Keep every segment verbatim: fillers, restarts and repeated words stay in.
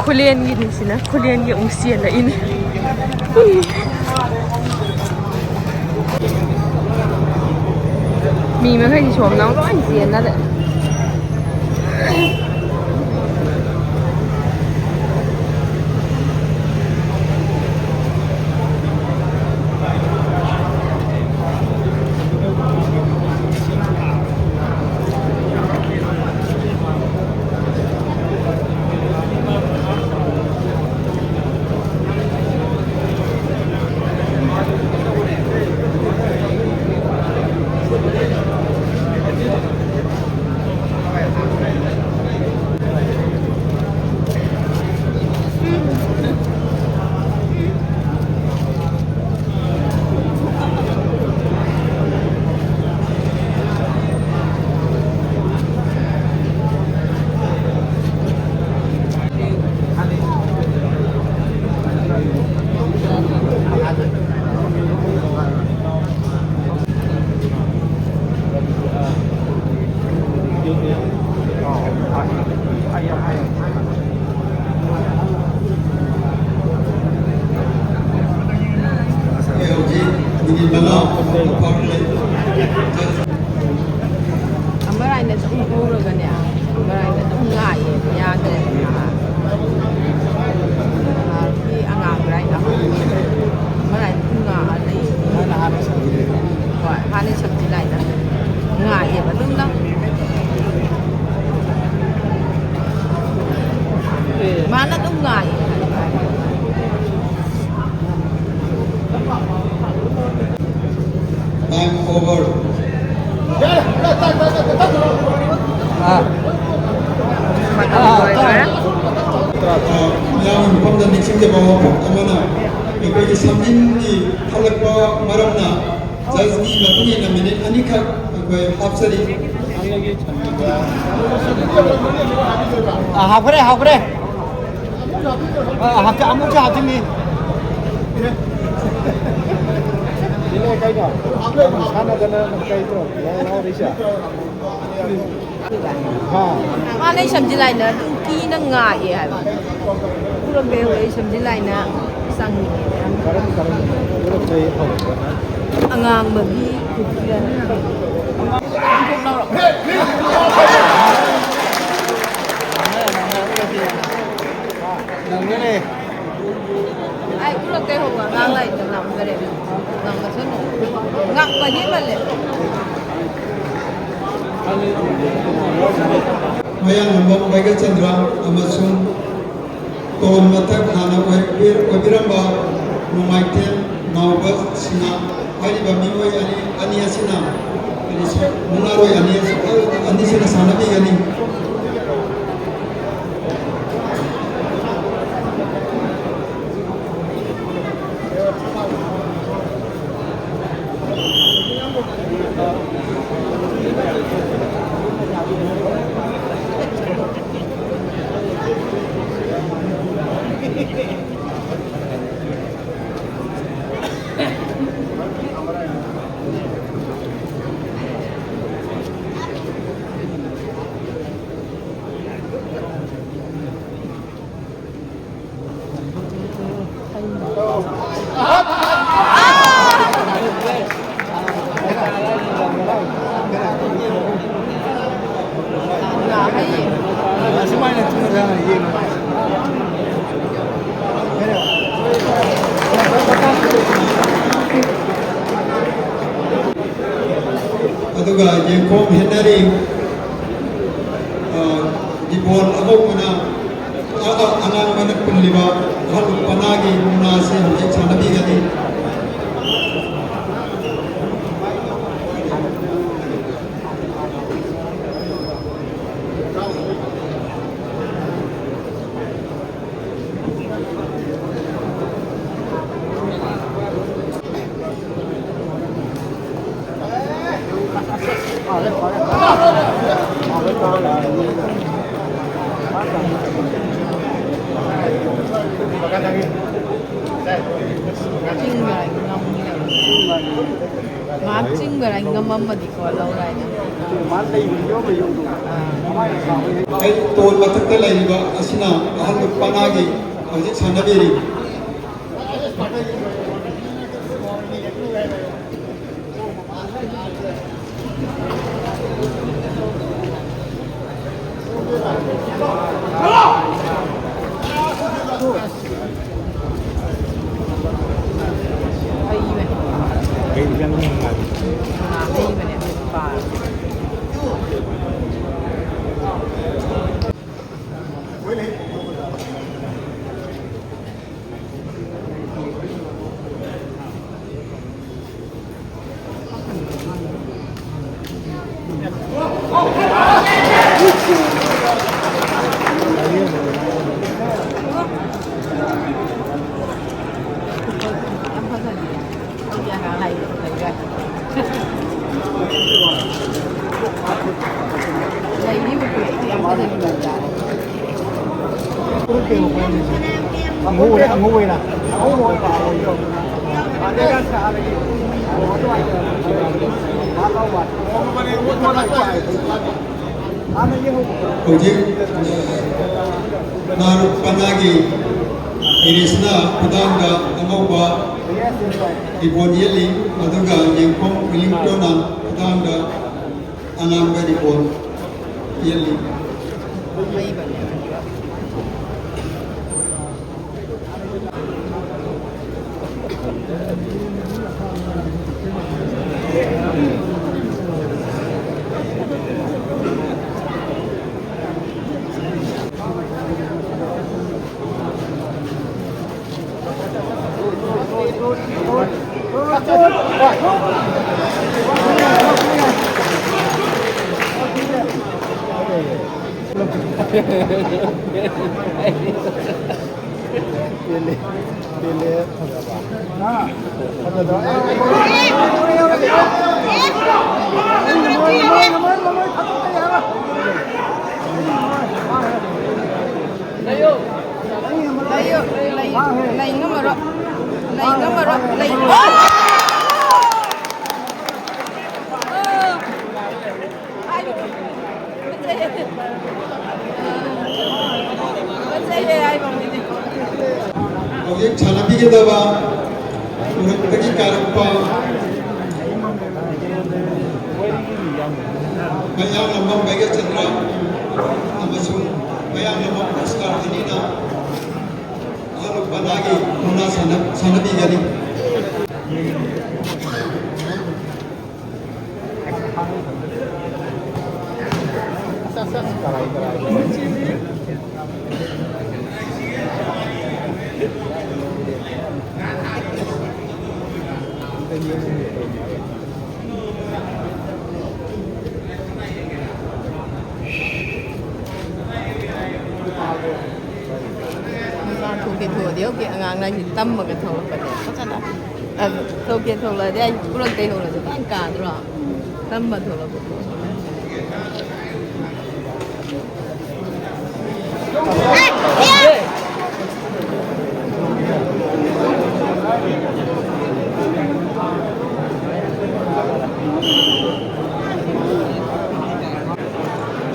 ꯈꯨꯂꯦꯟꯒꯤꯅꯤ ꯁꯤꯅ, ꯈꯨꯂꯦꯟꯒꯤ ꯑꯃꯨꯛ ꯆꯦꯜꯂꯛꯏꯅꯦ꯫ ꯃꯤ ꯃꯈꯩꯗꯤ ꯁꯣꯝꯗ ꯑꯃꯨꯛ ꯂꯣꯏ ꯆꯦꯟꯅꯔꯦ꯫ ꯑꯩꯈꯣꯏ ꯍꯧꯖꯤꯛ ꯃꯤꯅꯤꯠ ꯃꯉꯥ ꯐꯥꯎꯔꯛꯂꯦ꯫ ꯑꯃꯔꯥꯏꯅ ꯑꯗꯨꯝ ꯍꯧꯔꯒꯅꯦ, ꯑꯃꯔꯥꯏꯅ ꯑꯗꯨꯝ ꯉꯥꯏꯌꯦ, ꯌꯥꯗ꯭ꯔꯦ꯫ ꯅꯍꯥꯟꯒꯤ ꯑꯉꯥꯡ ꯔꯥꯏꯅ ꯑꯃꯔꯥꯏꯅ ꯑꯗꯨꯝ ꯉꯥꯛꯑ ꯂꯩ꯫ ꯍꯣꯏ, ꯍꯥꯟꯅꯩ ꯁꯛꯇꯤ ꯂꯥꯏꯅ ꯉꯥꯏꯌꯦꯕ ꯑꯗꯨꯝꯅ꯫ ꯃꯥꯅ ꯑꯗꯨꯝ ꯉꯥꯏꯌꯦ꯫ Time over. ꯑꯥ꯫ ꯃꯇꯝ ꯂꯣꯏꯈ꯭ꯔꯦ꯫ ꯑ, ꯃꯌꯥꯝꯒꯤ ꯃꯐꯝꯗ ꯅꯤꯡꯁꯤꯡꯖꯕ ꯋꯥꯐꯝ ꯑꯃꯅ, ꯑꯩꯈꯣꯏꯒꯤ ꯁꯝꯖꯤꯟꯒꯤ ꯊꯣꯛꯂꯛꯄ ꯃꯔꯝꯅ ꯖꯖꯀꯤ ꯃꯇꯨꯡ ꯏꯟꯅ ꯃꯤꯅꯤꯠ ꯑꯅꯤꯈꯛ ꯑꯩꯈꯣꯏ ꯍꯥꯞꯆꯔꯤ꯫ ꯑ, ꯍꯥꯞꯈ꯭ꯔꯦ, ꯍꯥꯞꯈ꯭ꯔꯦ꯫ ꯑ, ꯍꯥꯞꯆ-, ꯑꯃꯨꯛꯁꯨ ꯍꯥꯞꯆꯤꯟꯅꯤ꯫ ꯁꯤꯅꯦ ꯀꯩꯅꯣ? ꯁꯥꯟꯅꯗꯅ ꯀꯩꯅꯣ? ꯂꯥꯎꯔꯤꯁꯦ? ꯃꯥꯅ ꯏꯁꯝꯁꯤ ꯂꯥꯏꯅ ꯑꯗꯨꯝ ꯀꯤꯅ ꯉꯥꯛꯑꯦ ꯍꯥꯏꯕ꯫ ꯎꯔꯛꯄꯩ ꯍꯧꯔꯛꯑꯦ, ꯏꯁꯝꯁꯤ ꯂꯥꯏꯅ ꯆꯪꯉꯦ꯫ ꯀꯔꯝ ꯀꯔꯝꯕꯅꯣ? ꯎꯔꯛꯄꯩ ꯍꯧꯔꯛꯄꯅ? ꯑꯉꯥꯡꯕꯒꯤ ꯀꯨꯀꯤꯒ꯫ ꯅꯪꯅꯅꯦ꯫ ꯑꯩ ꯎꯔꯛꯇꯦ ꯍꯧꯕ ꯑꯉꯥꯡ ꯂꯥꯏꯔꯤꯛꯇ ꯉꯥꯡꯗꯔꯦ꯫ ꯉꯥꯡꯕꯁꯅꯨ꯫ ꯉꯥꯡꯕ ꯍꯦꯟꯃꯜꯂꯦ꯫ ꯃꯌꯥꯡꯂꯝꯕꯝ ꯕꯩꯒꯆꯟꯗ꯭ꯔ ꯑꯃꯁꯨꯡ ꯇꯣꯟ ꯃꯊꯛ ꯍꯥꯟꯅ ꯑꯣꯏꯕꯤꯔ-, ꯑꯣꯏꯕꯤꯔꯝꯕ ꯅꯣꯡꯃꯥꯏꯊꯦꯝ ꯅꯥꯎꯕ ꯁꯤꯡꯍ ꯍꯥꯏꯔꯤꯕ ꯃꯤꯑꯣꯏ ꯑꯅꯤ, ꯑꯅꯤ ꯑꯁꯤꯅ, ꯃꯨꯛꯅꯥꯔꯣꯏ ꯑꯅꯤ ꯑꯁꯤ, ꯑꯅꯤꯁꯤꯅ ꯁꯥꯟꯅꯕꯤꯒꯅꯤ꯫ ꯑꯗꯨꯒ ꯌꯦꯡꯈꯣꯝ ꯍꯦꯟꯅꯔꯤ, ꯑ, ꯗꯤꯕꯣꯟ ꯑꯉꯧꯕꯅ, ꯑ, ꯑ, ꯑꯉꯥꯡꯕꯅ ꯄꯨꯜꯂꯤꯕ ꯚꯥꯂꯨꯛ ꯄꯅꯥꯒꯤ ꯃꯨꯛꯅꯥ ꯑꯁꯤ ꯍꯧꯖꯤꯛ ꯁꯥꯟꯅꯕꯤꯒꯅꯤ꯫ ꯆꯤꯡꯕꯔꯥ ꯉꯝꯃꯝꯃꯗꯤꯀꯣ ꯂꯧꯔꯥꯏꯅ꯫ ꯑꯩ ꯇꯣꯜ ꯃꯊꯛꯇ ꯂꯩꯔꯤꯕ ꯑꯁꯤꯅ ꯑꯍꯜ ꯄꯅꯥꯒꯤ ꯍꯧꯖꯤꯛ ꯁꯥꯟꯅꯕꯤꯔꯤ꯫ ꯍꯩꯕꯅꯦ꯫ ꯑꯩꯗꯤ ꯌꯥꯝ ꯌꯦꯡꯅꯤꯡꯉꯦ꯫ ꯃꯥ ꯍꯩꯕꯅꯦ, ꯑꯩꯈꯣꯏ ꯄꯥ꯫ ꯑꯉꯧꯕꯅ, ꯑꯉꯧꯕꯅ꯫ ꯍꯧꯖꯤꯛ ꯅꯥꯔꯨꯛ ꯄꯅꯥꯒꯤ ꯏꯔꯤꯁꯅ ꯈꯨꯗꯥꯡꯗ ꯑꯉꯧꯕ ꯔꯤꯕꯣꯟ ꯌꯦꯠꯂꯤ, ꯑꯗꯨꯒ ꯌꯦꯡꯈꯣꯡ ꯋꯤꯂꯤꯡꯇꯣꯟꯅ ꯈꯨꯗꯥꯡꯗ ꯑꯉꯥꯡꯕ ꯔꯤꯕꯣꯟ ꯌꯦꯠꯂꯤ꯫ ꯄꯦꯜꯂꯦ, ꯄꯦꯜꯂꯦ, ꯐꯖꯕ꯫ ꯐꯖꯕ꯫ ꯂꯩꯌꯨ, ꯂꯩ, ꯂꯩ ꯉꯝꯃꯔꯣꯏ꯫ ꯂꯩ ꯉꯝꯃꯔꯣꯏ꯫ ꯂꯩ, ꯑꯣ! ꯍꯧꯖꯤꯛ ꯁꯥꯟꯅꯕꯤꯒꯗꯕ ꯎꯔꯛꯇꯒꯤ ꯀꯥꯔꯛꯄ ꯃꯌꯥꯡꯂꯝꯕꯝ ꯕꯩꯒꯆꯟꯗ꯭ꯔ ꯑꯃꯁꯨꯡ ꯃꯌꯥꯡꯂꯝꯕꯝ ꯑꯣꯁꯀꯥꯔ ꯑꯅꯤꯅ ꯃꯅꯥꯒꯤ ꯃꯨꯛꯅꯥ ꯁꯥꯟꯅ-, ꯁꯥꯟꯅꯕꯤꯒꯅꯤ꯫ ꯃꯆꯥ ꯊꯣꯛꯀꯦ ꯊꯣꯛꯑꯗꯤ ꯍꯧꯖꯤꯛ ꯑꯉꯥꯡ ꯂꯥꯏꯔꯤꯛꯁꯤ ꯇꯝꯃꯒ ꯊꯣꯛꯂꯛꯄꯅꯦ ꯐꯖꯅ꯫ ꯑꯗꯨ ꯊꯣꯛꯀꯦ ꯊꯣꯛꯂꯛꯑꯗꯤ ꯑꯩ ꯄꯨꯔꯛꯇꯩ ꯍꯧꯔꯁꯨ ꯐꯖꯅ ꯀꯥꯗ꯭ꯔꯣ? ꯇꯝꯕ ꯊꯣꯛꯂꯛꯄ ꯄꯣꯠꯅꯤꯅ꯫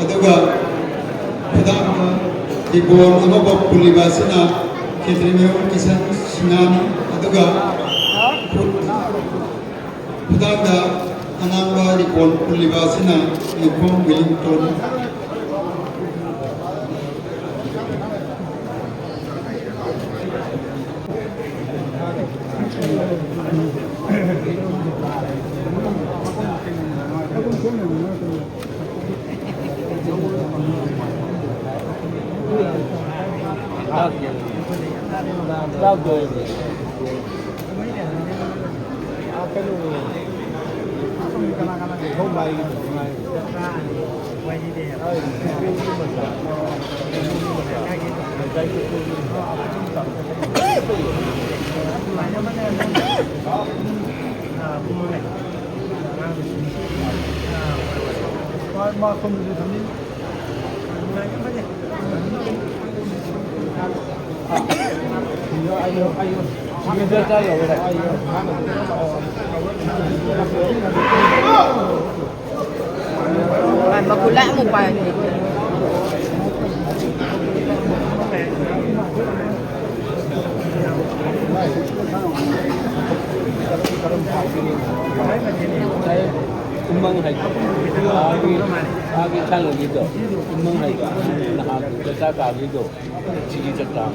ꯑꯗꯨꯒ ꯈꯨꯗꯥꯡꯗ ꯔꯤꯕꯣꯟ ꯑꯃ ꯄꯨꯜꯂꯤꯕ ꯑꯁꯤꯅ ꯈꯦꯇ꯭ꯔꯤꯃꯌꯨꯝ ꯀꯤꯁꯟ ꯁꯤꯡꯍꯅꯤ꯫ ꯑꯗꯨꯒ ꯈꯨꯠ-, ꯈꯨꯗꯥꯡꯗ ꯑꯉꯥꯡꯕ ꯔꯤꯕꯣꯟ ꯄꯨꯜꯂꯤꯕ ꯑꯁꯤꯅ ꯂꯩꯈꯣꯝ ꯋꯤꯂꯤꯡꯇꯣꯟ꯫ ꯃꯈꯨꯠ ꯂꯥꯏ ꯑꯃꯨꯛ ꯄꯥꯏꯔꯗꯤ꯫ ꯎꯃꯪ ꯍꯥꯏꯗꯣ, ꯑꯥꯒꯤ, ꯑꯥꯒꯤ ꯁꯥꯟꯅꯒꯤꯗꯣ, ꯎꯃꯪ ꯍꯥꯏꯗꯣ, ꯅꯍꯥꯟ ꯆꯥꯛ ꯆꯥ ꯀꯥꯈꯤꯗꯣ, ꯁꯤꯒꯤ ꯆꯥꯛ ꯆꯥ꯫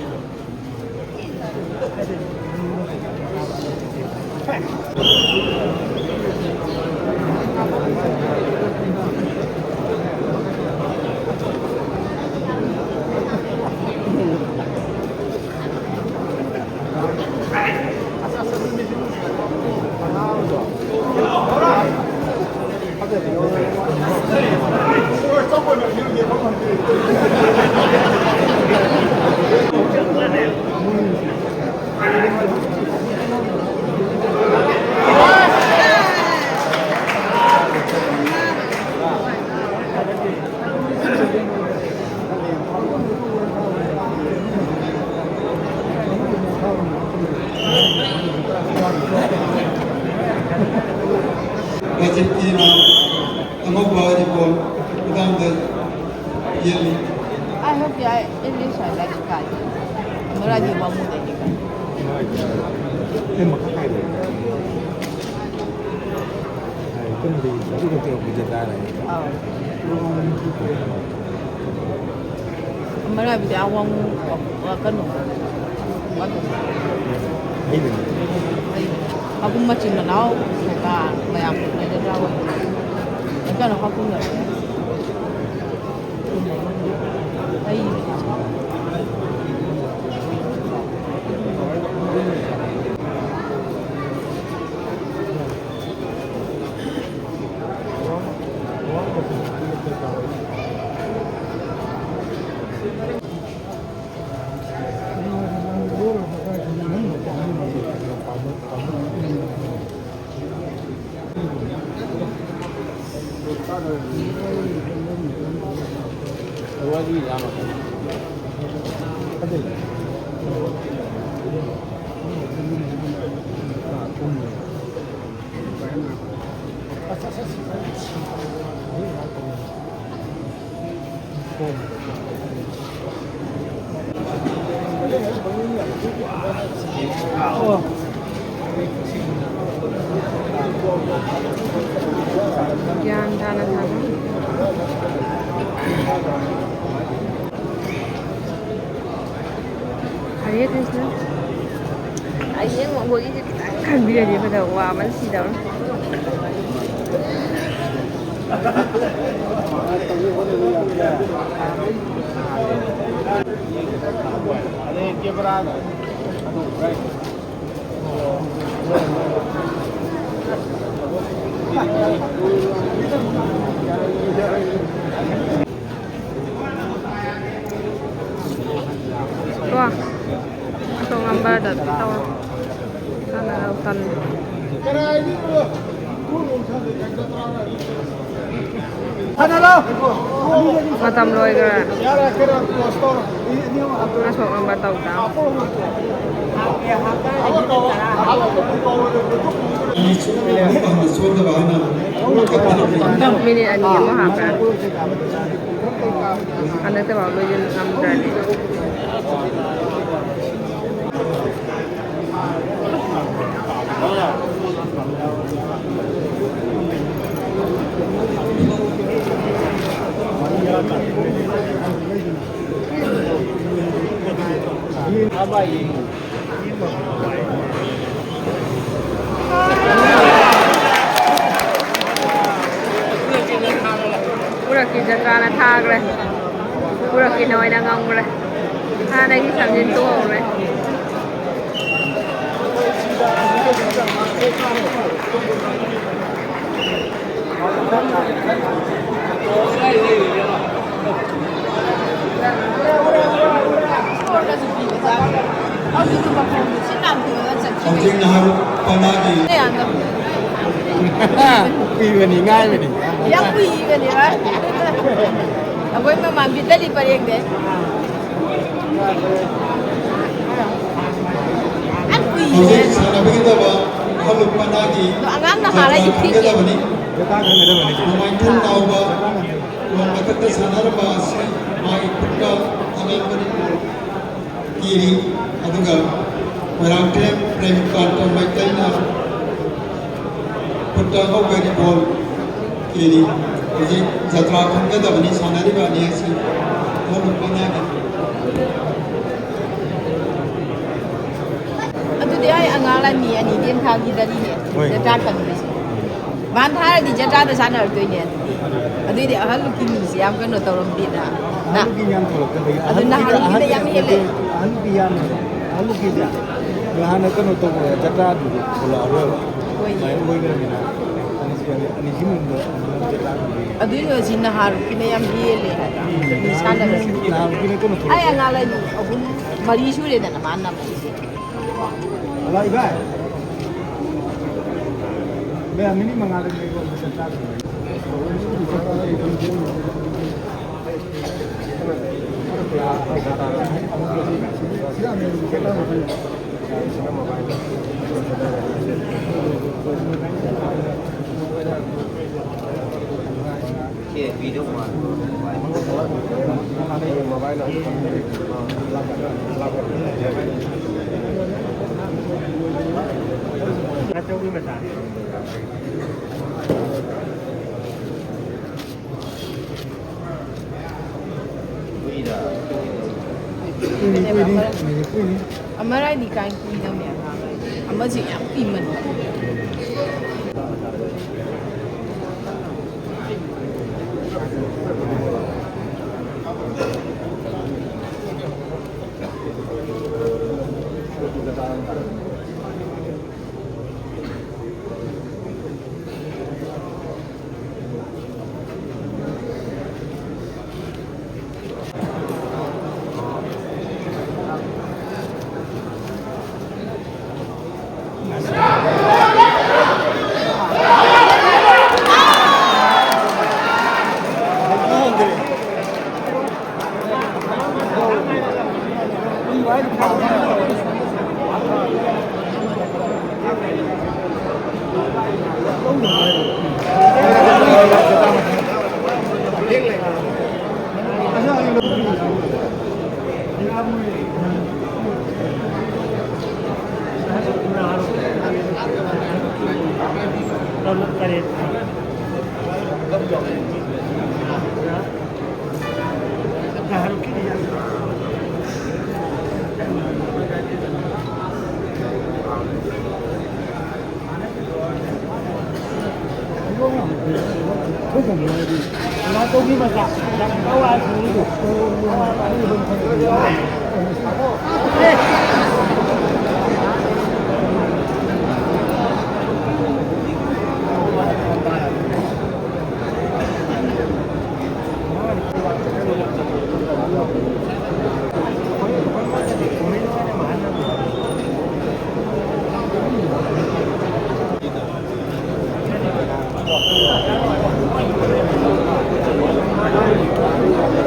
ꯔꯥꯖꯤꯕꯀꯤꯅ ꯑꯉꯧꯕ ꯔꯤꯕꯣꯟ ꯈꯨꯗꯥꯡꯗ ꯌꯦꯠꯂꯤ꯫ I hope I English I like that. ꯃꯔꯥꯗꯤ ꯋꯥꯃꯨꯗꯅꯤ꯫ ꯑꯩ ꯃꯈꯥ ꯀꯥꯏꯗ? ꯑꯩ ꯇꯨꯝꯗꯤ ꯑꯗꯨꯒ ꯇꯧꯔꯛꯄꯗ ꯇꯥꯔꯦ꯫ ꯑꯥꯎ꯫ ꯃꯔꯥꯏꯕꯨꯗꯤ ꯑꯋꯥꯡ ꯀꯩꯅꯣ꯫ ꯑꯩꯕꯨꯗꯤ꯫ ꯃꯕꯨꯡ ꯃꯆꯤꯟ ꯃꯅꯥꯎ ꯃꯌꯥꯝ ꯂꯩꯒꯗ꯭ꯔꯥ? ꯀꯩꯅꯣ ꯍꯥꯞꯄꯨꯅ꯫ ꯑꯩ꯫ ꯒ꯭ꯌꯥꯟ ꯇꯥꯅ ꯊꯥꯕ꯫ ꯍꯔꯦ ꯀ꯭ꯔꯤꯁꯅ꯫ ꯑꯩ ꯌꯦꯡꯉꯣ, ꯑꯩꯈꯣꯏꯒꯤꯁꯦ ꯈꯤꯇꯪ ꯈꯟꯕꯤꯔꯗꯤ ꯐꯗꯧꯕ, ꯋꯥꯕꯅ ꯁꯤꯗꯧꯔꯦ꯫ ꯀꯣ꯫ ꯑꯁꯣꯛ ꯉꯝꯕꯗ ꯇꯧꯔꯣ꯫ ꯇꯜꯂꯦ꯫ ꯃꯇꯝ ꯂꯣꯏꯈ꯭ꯔꯦ꯫ ꯑꯁꯣꯛ ꯉꯝꯕ ꯇꯧ ꯇꯥ꯫ ꯃꯤꯅꯤꯠ ꯑꯅꯤ ꯑꯃ ꯍꯥꯞꯄ꯭ꯔꯥ? ꯍꯟꯗꯛꯇꯐꯥꯎ ꯂꯣꯏꯁꯤꯟ ꯉꯝꯗ꯭ꯔꯗꯤ꯫ ꯎꯔꯛꯀꯤ ꯖꯇ꯭ꯔꯥꯅ ꯊꯥꯈ꯭ꯔꯦ꯫ ꯎꯔꯛꯀꯤꯅ ꯑꯣꯏꯅ ꯉꯝꯈ꯭ꯔꯦ꯫ ꯍꯥꯟꯅꯒꯤ ꯁꯝꯖꯤꯟ ꯇꯣꯡꯍꯧꯔꯦ꯫ ꯍꯧꯖꯤꯛ ꯅꯍꯥꯛ ꯄꯅꯥꯒꯤ ꯀꯨꯏꯕꯅꯤ, ꯉꯥꯏꯕꯅꯤ꯫ ꯌꯥꯝ ꯀꯨꯏꯕꯅꯦꯕ꯫ ꯑꯩꯈꯣꯏ ꯃꯃꯥꯡ ꯚꯤꯇꯂꯤ ꯄꯔꯦꯡꯗꯩ꯫ ꯌꯥꯝ ꯀꯨꯏꯔꯦ꯫ ꯍꯧꯖꯤꯛ ꯁꯥꯟꯅꯕꯤꯒꯗꯕ ꯍꯜꯂꯨꯛ ꯄꯅꯥꯒꯤ ꯑꯗꯣ ꯑꯉꯥꯡꯅ ꯍꯥꯟꯅ ꯖꯇ꯭ꯔꯥ ꯌꯨꯝ ꯊꯤꯡꯉꯦ꯫ ꯈꯪꯒꯗꯕꯅꯤ꯫ ꯖꯇ꯭ꯔꯥ ꯈꯪꯒꯗꯕꯅꯤ꯫ ꯅꯣꯡꯃꯥꯏꯊꯦꯝ ꯂꯥꯎꯕ ꯃꯊꯛꯇ ꯁꯥꯟꯅꯔꯝꯕ ꯑꯁꯤ ꯃꯥꯒꯤ ꯈꯨꯠꯇ ꯑꯉꯥꯡꯕꯅꯤ ꯀꯤꯔꯤ, ꯑꯗꯨꯒ ꯃꯣꯏꯔꯥꯡꯊꯦꯝ ꯄ꯭ꯔꯦꯝꯀꯥꯟꯇ ꯃꯩꯇꯩꯅ ꯈꯨꯠꯇ ꯑꯉꯧꯕ ꯔꯤꯕꯣꯟ ꯀꯤꯔꯤ꯫ ꯍꯧꯖꯤꯛ ꯖꯇ꯭ꯔꯥ ꯈꯟꯒꯗꯕꯅꯤ ꯁꯥꯟꯅꯔꯤꯕ ꯑꯅꯤ ꯑꯁꯤ꯫ ꯃꯣꯏ ꯅꯨꯄꯤ ꯑꯉꯥꯡꯒꯤ꯫ ꯑꯗꯨꯗꯤ ꯑꯩ ꯑꯉꯥꯡ ꯂꯥꯏ ꯃꯤ ꯑꯅꯤ ꯗꯦꯝ ꯊꯥꯒꯤ ꯗꯔꯤꯅꯦ꯫ ꯍꯣꯏ꯫ ꯖꯇ꯭ꯔꯥ ꯈꯟꯕꯁꯦ꯫ ꯃꯥꯟ ꯊꯥꯔꯗꯤ ꯖꯇ꯭ꯔꯥꯗ ꯁꯥꯟꯅꯔꯛꯇꯣꯏꯅꯦ ꯑꯗꯨꯗꯤ꯫ ꯑꯗꯨꯏꯗꯤ ꯑꯍꯜ ꯅꯨꯄꯤ ꯃꯤꯁꯦ ꯌꯥꯝ ꯀꯩꯅꯣ ꯇꯧꯔꯝꯗꯦꯅ꯫ ꯑꯍꯜ ꯅꯨꯄꯤ ꯌꯥꯝ ꯊꯣꯛꯂꯛꯇꯕꯒꯤ ꯑꯗꯨ ꯑꯍꯜ ꯅꯨꯄꯤ-, ꯅꯍꯥꯟꯒꯤꯗ ꯑꯍꯜ ꯌꯥꯝ ꯍꯦꯜꯂꯦ꯫ ꯅꯠꯇꯦ, ꯑꯍꯜ ꯅꯨꯄꯤ ꯌꯥꯝꯃꯦ꯫ ꯑꯍꯜ ꯅꯨꯄꯤꯁꯦ ꯍꯥꯟꯅ ꯀꯩꯅꯣ ꯇꯧꯕ ꯖꯇ꯭ꯔꯥꯗꯨꯗꯤ ꯊꯣꯛꯂꯛꯑꯔꯣꯏꯕ꯫ ꯍꯣꯏ꯫ ꯃꯥꯏ ꯑꯣꯏꯈ꯭ꯔꯕꯅꯤꯅ ꯑꯅꯤꯁꯤ-, ꯑꯅꯤꯁꯤ ꯃꯅꯨꯡꯗ ꯑꯃꯨꯛ ꯖꯇ꯭ꯔꯥꯗꯨꯗꯤ ꯑꯗꯨꯏꯅ ꯍꯧꯖꯤꯛ ꯅꯍꯥ ꯅꯨꯄꯤꯅ ꯌꯥꯝ ꯍꯦꯜꯂꯦ ꯍꯥꯏꯕ꯫ ꯃꯤ ꯁꯥꯟꯅꯕꯁꯦ꯫ ꯅꯍꯥ ꯅꯨꯄꯤꯅ ꯀꯩꯅꯣ ꯑꯩ ꯊꯣꯛꯂꯛꯄ꯫ ꯑꯉꯥꯡ ꯂꯩ ꯑꯍꯨꯝ ꯃꯔꯤ ꯁꯨꯔꯦꯗꯅ ꯃꯥ ꯅꯝꯃꯛꯏꯁꯦ꯫ ꯍꯜꯂꯣ, ꯏꯕꯥꯏ꯫ ꯃꯌꯥꯝ ꯃꯤꯅꯤꯠ ꯃꯉꯥꯗ ꯂꯩꯔꯣ, ꯑꯝꯇ ꯆꯥꯛ ꯆꯥꯗ꯭ꯔꯤ꯫ ꯀꯨꯏꯅꯤ, ꯀꯨꯏꯅꯤ, ꯀꯨꯏꯅꯤ, ꯀꯨꯏꯅꯤ꯫ ꯑꯃꯔꯥꯏꯗꯤ ꯀꯥꯏ ꯀꯨꯏꯗꯕꯅꯦ ꯑꯉꯥꯡ꯫ ꯑꯃꯁꯤ ꯌꯥꯝ ꯀꯨꯏꯃꯟꯕ꯫ ꯇꯔꯦꯠ꯫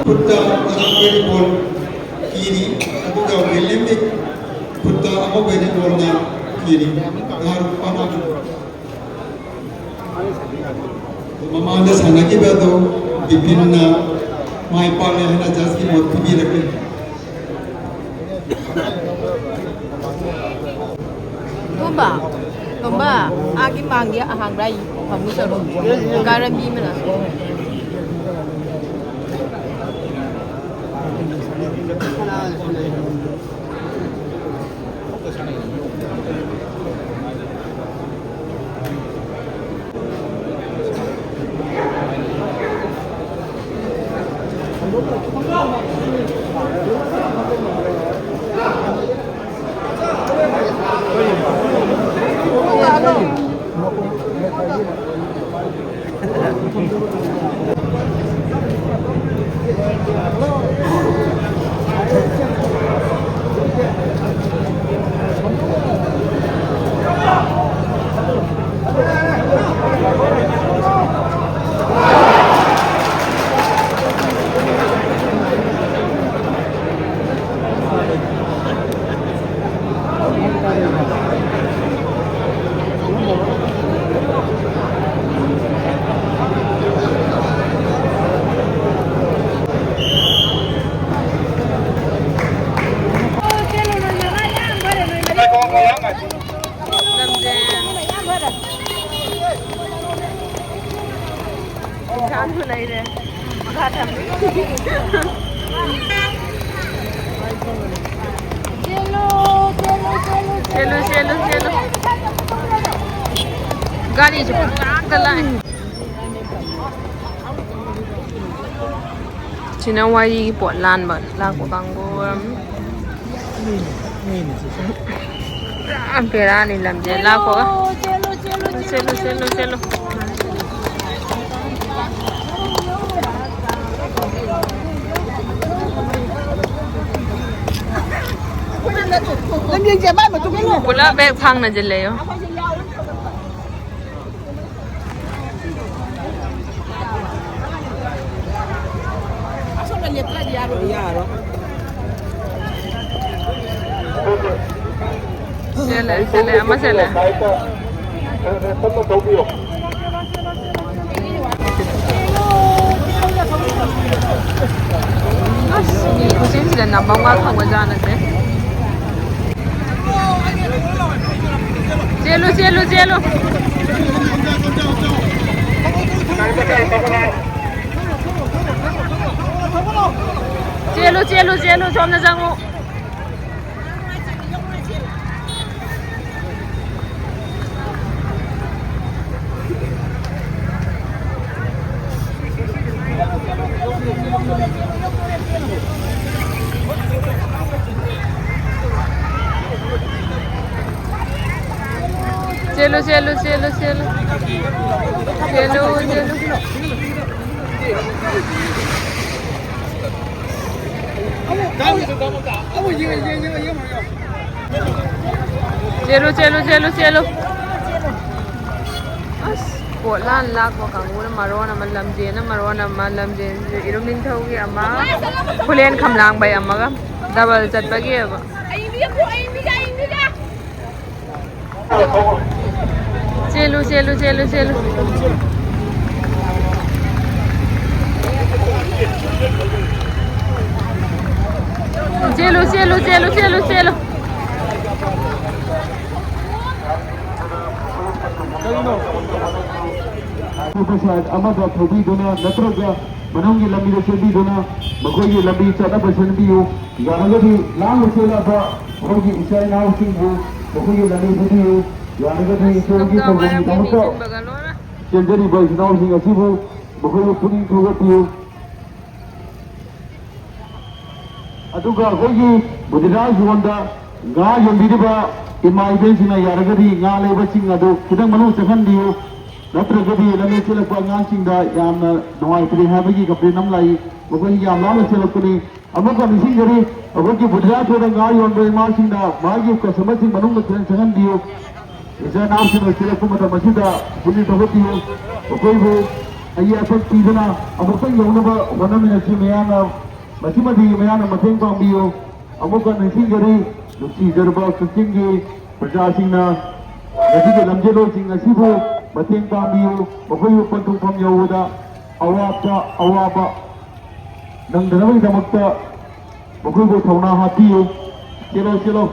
ꯈꯨꯠꯇ ꯑꯉꯥꯡꯕꯒꯤ ꯕꯣꯜ ꯄꯤꯔꯤ, ꯑꯗꯨꯒ ꯋꯤꯂꯤꯌꯝꯒꯤ ꯈꯨꯠꯇ ꯑꯉꯧꯕꯒꯤ ꯕꯣꯜꯅ ꯄꯤꯔꯤ꯫ ꯉꯥꯔꯨꯛ ꯄꯥꯅꯕꯤ꯫ ꯃꯃꯥꯡꯗ ꯁꯥꯟꯅꯈꯤꯕ ꯑꯗꯨ ꯕꯤꯄꯤꯟꯅ ꯃꯥꯏ ꯄꯥꯛꯂꯦ ꯍꯥꯏꯅ ꯖꯁꯀꯤ ꯃꯣꯠ ꯄꯤꯕꯤꯔꯛꯂꯤ꯫ ꯇꯣꯝꯕ, ꯇꯣꯝꯕ, ꯑꯥꯒꯤ ꯃꯥꯡꯒꯤ ꯑꯍꯥꯡꯕ꯭ꯔꯥ ꯐꯃꯨꯡ ꯆꯠꯂꯣ꯫ ꯀꯥꯔꯟꯕꯤ ꯃꯅꯥꯛꯇ꯫ ꯑꯗꯨ ꯂꯩꯔꯦ꯫ ꯃꯈꯥ ꯊꯝꯃꯤ꯫ ꯆꯦꯜꯂꯨ, ꯆꯦꯜꯂꯨ, ꯆꯦꯜꯂꯨ, ꯆꯦꯜꯂꯨ, ꯆꯦꯜꯂꯨ, ꯆꯦꯜꯂꯨ꯫ ꯒꯥꯔꯤꯁꯨ ꯄꯪꯂꯥꯛꯇ ꯂꯥꯛꯑꯦ꯫ ꯁꯤꯅ ꯋꯥꯔꯤꯒꯤ ꯄꯣꯠ ꯂꯥꯟꯕ ꯂꯥꯛꯄ ꯀꯥꯡꯕꯨ ꯑꯣꯏꯔꯝꯅꯤ꯫ ꯄꯨꯔꯥ ꯕꯦꯔꯥꯅꯤ ꯂꯝꯖꯦ ꯂꯥꯛꯄꯒ꯫ ꯆꯦꯜꯂꯨ, ꯆꯦꯜꯂꯨ, ꯆꯦꯜꯂꯨ, ꯆꯦꯜꯂꯨ꯫ ꯂꯝꯖꯦꯟꯁꯦ ꯃꯥꯏ ꯃꯇꯨꯡ ꯏꯟꯅ꯫ ꯄꯨꯂꯞ ꯕꯦꯛ ꯐꯥꯡꯅꯁꯤꯜꯂꯦ ꯌꯣ꯫ ꯑꯁꯣꯝꯗ ꯂꯦꯞꯇ꯭ꯔꯗꯤ ꯌꯥꯔꯣꯏ꯫ ꯌꯥꯔꯣꯏ꯫ ꯆꯦꯜꯂꯦ, ꯆꯦꯜꯂꯦ, ꯑꯃ ꯆꯦꯜꯂꯦ꯫ ꯇꯞꯅ ꯊꯧꯕꯤꯌꯣ꯫ ꯑꯁ, ꯃꯤ ꯈꯨꯆꯤꯟꯁꯤꯗ ꯅꯝꯕꯝꯒ ꯈꯪꯕꯖꯥꯠ ꯅꯠꯇꯦ꯫ ꯆꯦꯜꯂꯨ, ꯆꯦꯜꯂꯨ, ꯆꯦꯜꯂꯨ꯫ ꯆꯦꯜꯂꯨ, ꯆꯦꯜꯂꯨ, ꯆꯦꯜꯂꯨ, ꯁꯣꯝꯗ ꯆꯪꯉꯨ꯫ ꯆꯦꯜꯂꯨ, ꯆꯦꯜꯂꯨ, ꯆꯦꯜꯂꯨ, ꯆꯦꯜꯂꯨ꯫ ꯆꯦꯜꯂꯨ, ꯆꯦꯜꯂꯨ꯫ ꯆꯦꯜꯂꯨ, ꯆꯦꯜꯂꯨ, ꯆꯦꯜꯂꯨ, ꯆꯦꯜꯂꯨ꯫ ꯑꯁ, ꯄꯣꯠ ꯂꯥꯟ ꯂꯥꯛꯄ ꯀꯥꯡꯕꯨꯅ ꯃꯔꯣꯟ ꯑꯃ, ꯂꯝꯖꯦꯟꯅ ꯃꯔꯣꯟ ꯑꯃ, ꯂꯝꯖꯦꯟꯁꯤꯁꯨ ꯏꯔꯨꯝ ꯅꯤꯡꯊꯧꯒꯤ ꯑꯃ, ꯈꯨꯂꯦꯟ ꯈꯝꯂꯥꯡꯕꯩ ꯑꯃꯒ ꯗꯕꯜ ꯆꯠꯄꯒꯤꯑꯕ꯫ ꯆꯦꯜꯂꯨ, ꯆꯦꯜꯂꯨ, ꯆꯦꯜꯂꯨ, ꯆꯦꯜꯂꯨ꯫ ꯆꯦꯜꯂꯨ, ꯆꯦꯜꯂꯨ, ꯆꯦꯜꯂꯨ, ꯆꯦꯜꯂꯨ, ꯆꯦꯜꯂꯨ꯫ ꯑꯇꯣꯞꯄ ꯁꯥꯏꯠ ꯑꯃꯗ ꯊꯧꯕꯤꯗꯨꯅ ꯅꯠꯇ꯭ꯔꯒ ꯃꯅꯨꯡꯒꯤ ꯂꯝꯕꯤꯗ ꯆꯦꯟꯕꯤꯗꯨꯅ ꯃꯈꯣꯏꯒꯤ ꯂꯝꯕꯤ ꯆꯠꯅꯕ ꯁꯦꯝꯕꯤꯌꯨ꯫ ꯌꯥꯔꯒꯗꯤ ꯂꯥꯡꯕ ꯆꯦꯜꯂꯛꯄ ꯑꯩꯈꯣꯏꯒꯤ ꯏꯆꯥ ꯏꯅꯥꯎꯁꯤꯡꯕꯨ ꯃꯈꯣꯏꯒꯤ ꯂꯝꯕꯤ ꯄꯤꯕꯤꯌꯨ꯫ ꯌꯥꯔꯒꯗꯤ ꯏꯆꯦꯒꯤ ꯊꯧꯒꯜꯒꯤꯗꯃꯛꯇ ꯆꯦꯟꯖꯔꯤꯕ ꯏꯆꯤꯟ ꯏꯅꯥꯎꯁꯤꯡ ꯑꯁꯤꯕꯨ ꯃꯈꯣꯏꯕꯨ ꯄꯨꯛꯅꯤꯡ ꯊꯧꯒꯠꯄꯤꯌꯨ꯫ ꯑꯗꯨꯒ ꯑꯩꯈꯣꯏꯒꯤ ꯕꯨꯙꯤꯔꯥꯖ ꯍꯣꯜꯗ ꯉꯥ ꯌꯣꯟꯕꯤꯔꯤꯕ ꯏꯃꯥ ꯏꯕꯦꯟꯁꯤꯡꯅ ꯌꯥꯔꯒꯗꯤ ꯉꯥ ꯂꯩꯕꯁꯤꯡ ꯑꯗꯨ ꯈꯤꯇꯪ ꯃꯅꯨꯡ ꯆꯪꯍꯟꯕꯤꯌꯨ꯫ ꯅꯠꯇ꯭ꯔꯒꯗꯤ ꯂꯝꯖꯦꯜ ꯆꯦꯜꯂꯛꯄ ꯑꯉꯥꯡꯁꯤꯡꯗ ꯌꯥꯝꯅ ꯅꯨꯡꯉꯥꯏꯇ꯭ꯔꯦ ꯍꯥꯏꯕꯒꯤ ꯀꯝꯄ꯭ꯂꯦꯟ ꯑꯃ ꯂꯥꯛꯏ꯫ ꯃꯈꯣꯏ ꯌꯥꯝ ꯂꯥꯞꯅ ꯆꯦꯜꯂꯛꯄꯅꯤ꯫ ꯑꯃꯨꯛꯀ ꯅꯤꯡꯁꯤꯡꯖꯔꯤ, ꯑꯩꯈꯣꯏꯒꯤ ꯕꯨꯙꯤꯔꯥꯖ ꯍꯣꯜꯗ ꯉꯥ ꯌꯣꯟꯕ ꯏꯃꯥꯁꯤꯡꯅ ꯃꯥꯒꯤ ꯀꯁꯇꯃꯔꯁꯤꯡ ꯃꯅꯨꯡꯗ ꯈꯤꯇꯪ ꯆꯪꯍꯟꯕꯤꯌꯨ꯫ ꯏꯆꯥ ꯏꯅꯥꯎꯁꯤꯡꯅ ꯆꯦꯜꯂꯛꯄ ꯃꯇꯝ ꯑꯁꯤꯗ ꯄꯨꯛꯅꯤꯡ ꯊꯧꯒꯠꯄꯤꯌꯨ꯫ ꯃꯈꯣꯏꯕꯨ ꯑꯌꯦꯠ ꯑꯄꯟ ꯄꯤꯗꯨꯅ ꯑꯃꯨꯛꯇꯪ ꯌꯧꯅꯕ ꯍꯣꯠꯅꯃꯤꯟꯅꯁꯤ꯫ ꯃꯌꯥꯝꯅ ꯃꯁꯤꯃꯗꯤ ꯃꯌꯥꯝꯅ ꯃꯇꯦꯡ ꯄꯥꯡꯕꯤꯌꯨ꯫ ꯑꯃꯨꯛꯀ ꯅꯤꯡꯁꯤꯡꯖꯔꯤ, ꯅꯨꯡꯁꯤꯖꯔꯕ ꯀꯛꯆꯤꯡꯒꯤ ꯄ꯭ꯔꯖꯥꯁꯤꯡꯅ ꯉꯁꯤꯒꯤ ꯂꯝꯖꯦꯜꯂꯣꯏꯁꯤꯡ ꯑꯁꯤꯕꯨ ꯃꯇꯦꯡ ꯄꯥꯡꯕꯤꯌꯨ꯫ ꯃꯈꯣꯏꯕꯨ ꯄꯟꯊꯨꯡꯐꯝ ꯌꯧꯕꯗ ꯑꯋꯥꯕ ꯑꯋꯥꯕ ꯅꯪꯗꯅꯕꯒꯤꯗꯃꯛꯇ ꯃꯈꯣꯏꯕꯨ ꯊꯧꯅꯥ ꯍꯥꯞꯄꯤꯌꯨ꯫ ꯆꯦꯜꯂꯣ, ꯆꯦꯜꯂꯣ꯫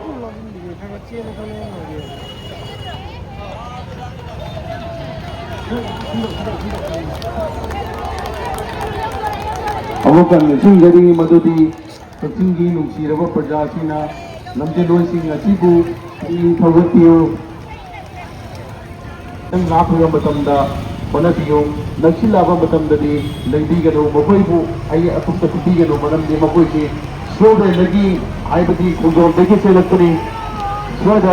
ꯑꯃꯨꯛꯀ ꯅꯤꯡꯁꯤꯡꯖꯔꯤ ꯃꯗꯨꯗꯤ ꯀꯛꯆꯤꯡꯒꯤ ꯅꯨꯡꯁꯤꯔꯕ ꯄ꯭ꯔꯖꯥꯁꯤꯡꯅ ꯂꯝꯖꯦꯜꯂꯣꯏꯁꯤꯡ ꯑꯁꯤꯕꯨ ꯄꯨꯛꯅꯤꯡ ꯊꯧꯒꯠꯄꯤꯌꯨ꯫ ꯈꯤꯇꯪ ꯂꯥꯞꯄꯤꯕ ꯃꯇꯝꯗ ꯍꯣꯠꯅꯕꯤꯌꯨ꯫ ꯅꯛꯁꯤꯜꯂꯛꯑꯕ ꯃꯇꯝꯗꯗꯤ ꯂꯦꯡꯕꯤꯒꯅꯨ, ꯃꯈꯣꯏꯕꯨ ꯑꯌꯦꯠ ꯑꯄꯟꯗ ꯄꯤꯕꯤꯒꯅꯨ, ꯃꯔꯝꯗꯤ ꯃꯈꯣꯏꯁꯤ ꯁꯣꯔꯣꯛꯇꯒꯤ ꯍꯥꯏꯕꯗꯤ ꯈꯣꯡꯖꯣꯝꯗꯒꯤ ꯆꯦꯜꯂꯛꯄꯅꯤ꯫ ꯁ꯭ꯋꯥꯏꯗ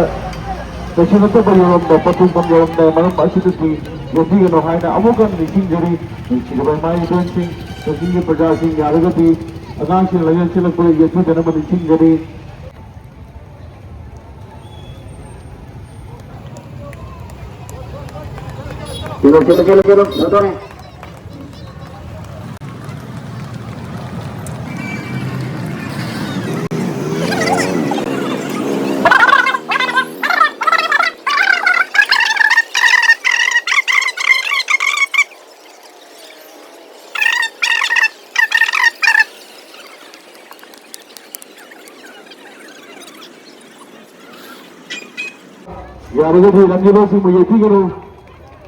ꯀꯩꯁꯨ ꯅꯠꯇꯕ ꯌꯧꯔꯝꯗ, ꯄꯟꯊꯨꯡꯐꯝ ꯌꯧꯔꯝꯗ, ꯃꯔꯝ ꯑꯁꯤꯗꯗꯤ ꯂꯦꯡꯕꯤꯒꯅꯨ ꯍꯥꯏꯅ ꯑꯃꯨꯛꯀ ꯅꯤꯡꯁꯤꯡꯖꯔꯤ꯫ ꯅꯨꯡꯁꯤꯔꯕ ꯏꯃꯥ ꯏꯕꯦꯟꯁꯤꯡ, ꯀꯛꯆꯤꯡꯒꯤ ꯄ꯭ꯔꯖꯥꯁꯤꯡ, ꯌꯥꯔꯒꯗꯤ ꯑꯉꯥꯡꯁꯤꯡ ꯂꯝꯖꯦꯜ ꯆꯦꯜꯂꯛꯄꯗ ꯌꯦꯠꯄꯤꯗꯅꯕ ꯅꯤꯡꯁꯤꯡꯖꯔꯤ꯫ ꯀꯩꯅꯣ, ꯀꯩꯅꯣ, ꯀꯩꯅꯣ, ꯀꯩꯅꯣ, ꯐꯣꯇꯣꯅꯦ꯫ ꯌꯥꯔꯒꯗꯤ ꯂꯝꯖꯦꯜꯂꯣꯏꯁꯤꯡꯕꯨ ꯌꯦꯛꯄꯤꯒꯅꯨ꯫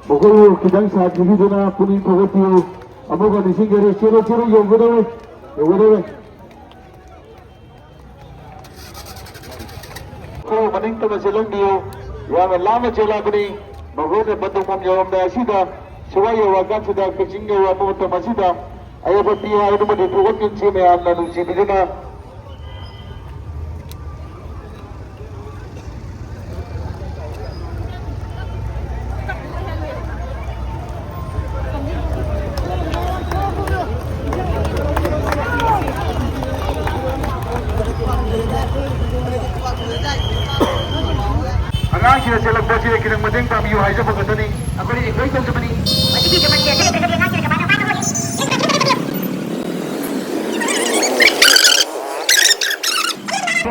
ꯃꯈꯣꯏꯕꯨ ꯈꯤꯇꯪ ꯁꯥꯊꯤꯕꯤꯗꯨꯅ ꯄꯨꯛꯅꯤꯡ ꯊꯧꯒꯠꯄꯤꯌꯨ꯫ ꯑꯃꯨꯛꯀ ꯅꯤꯡꯁꯤꯡꯖꯔꯤ, ꯆꯦꯜꯂꯨ, ꯆꯦꯜꯂꯨ, ꯌꯧꯒꯗꯧꯔꯦ, ꯌꯧꯒꯗꯧꯔꯦ꯫ ꯈꯔ ꯃꯅꯤꯡ ꯇꯝꯅ ꯆꯦꯜꯍꯟꯕꯤꯌꯨ꯫ ꯌꯥꯝꯅ ꯂꯥꯞꯅ ꯆꯦꯜꯂꯛꯄꯅꯤ꯫ ꯃꯈꯣꯏꯅ ꯕꯟꯗꯨꯡꯐꯝ ꯌꯧꯔꯝꯗꯥꯏ ꯑꯁꯤꯗ, ꯁꯤꯋꯥꯏ ꯌꯧꯔꯛꯑꯀꯥꯟꯁꯤꯗ, ꯀꯛꯆꯤꯡ ꯌꯧꯔꯛꯄ ꯃꯇꯝ ꯑꯁꯤꯗ ꯑꯌꯦꯠꯄ ꯄꯤ ꯍꯥꯏꯗꯨꯃꯗꯤ ꯊꯣꯛꯍꯟꯒꯨꯟꯁꯤ꯫ ꯃꯌꯥꯝꯅ ꯅꯨꯡꯁꯤꯕꯤꯗꯨꯅ ꯑꯉꯥꯡꯁꯤꯡꯅ ꯆꯦꯜꯂꯛꯄ ꯑꯁꯤꯗ ꯈꯤꯇꯪ ꯃꯇꯦꯡ ꯄꯥꯡꯕꯤꯌꯨ ꯍꯥꯏꯖꯕ ꯈꯛꯇꯅꯤ꯫ ꯑꯩꯈꯣꯏꯅ encourage ꯇꯧꯖꯕꯅꯤ꯫ ꯃꯁꯤꯒꯤ ꯖꯃꯟꯁꯦ ꯑꯁꯤ ꯂꯩꯇ꯭ꯔꯒꯗꯤ ꯑꯉꯥꯡꯁꯤꯡꯅ ꯀꯃꯥꯏꯅ ꯄꯥꯡꯒꯅꯤ?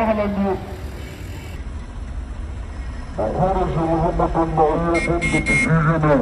ꯍꯜꯍꯟꯕꯤꯌꯨ꯫ ꯃꯈꯣꯏꯅꯁꯨ ꯃꯇꯝꯗ ꯑꯩꯈꯣꯏꯒꯤ ꯄꯨꯟꯁꯤꯁꯤꯕꯨ